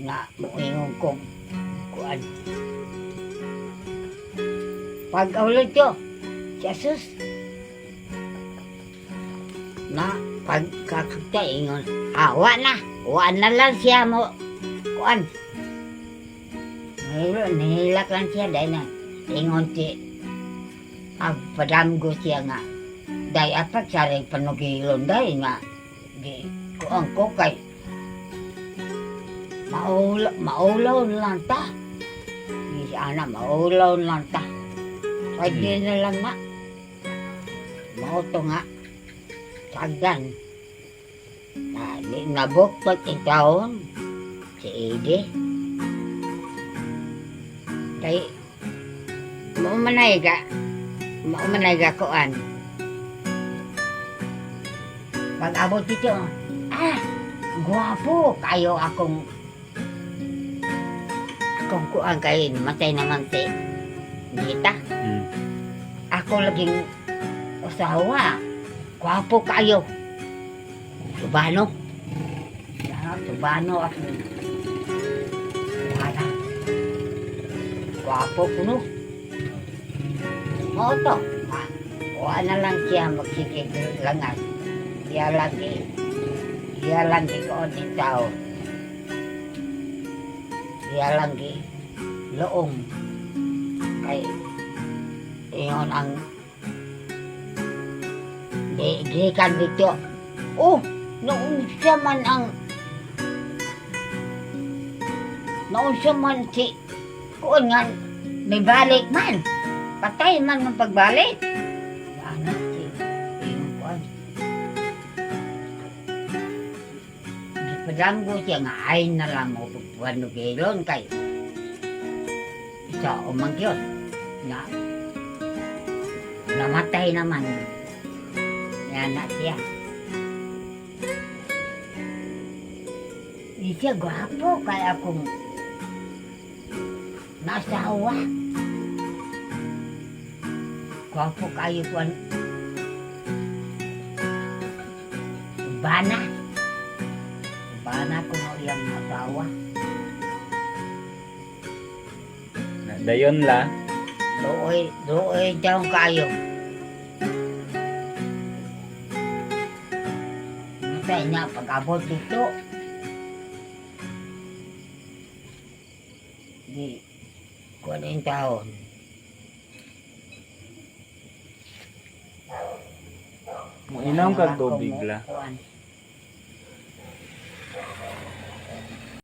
Nga moingon kong kuan. Pag ulit to, Jesus. Na pagkakita ingon, ah, wa na. Wa na lang siya mo kuan. Nihilak, nihilak lang siya dahil na ingon si ah, padamgo siya nga dahil apat saring panugilon dahil nga di kuan ko kay maulaw, maulaw lang ta. Di si ana maulaw lang ta. Pwede na lang na. Mao to nga sagdan. Na, di nabuktot yung taon si Ede. Kay maumanay ga kuan. Pag abot dito, ah, guwapo kayo akong akong kuan kay matay naman si Nita. Ako laging usawa. Gwapo kayo. Tubano. Ah, tubano ako. Wala. Gwapo kuno. Mao to. Ah, wa na lang siya magsigig langas. Iya lagi. Iya lagi ko ni tao. Iya lagi loong. Kay ingon ang di gikan dito. Oh, noon siya man ang noon siya man si kuon nga may balik man. Patay man ng pagbalik. Ano si ingon kuan. Gipadanggo siya nga ay na lang mo panugilon kay sa umangyon nga namatay naman yan na siya. Di siya gwapo kaya akong nasawa. Gwapo kayo kuan. Bana. Bana ko nga iyang nasawa. Na, dayon la. Doy, doy daw kayo. Matay niya pag-abot dito. Di, kuha na yung taon. Muinom kag tubig la. Kuan.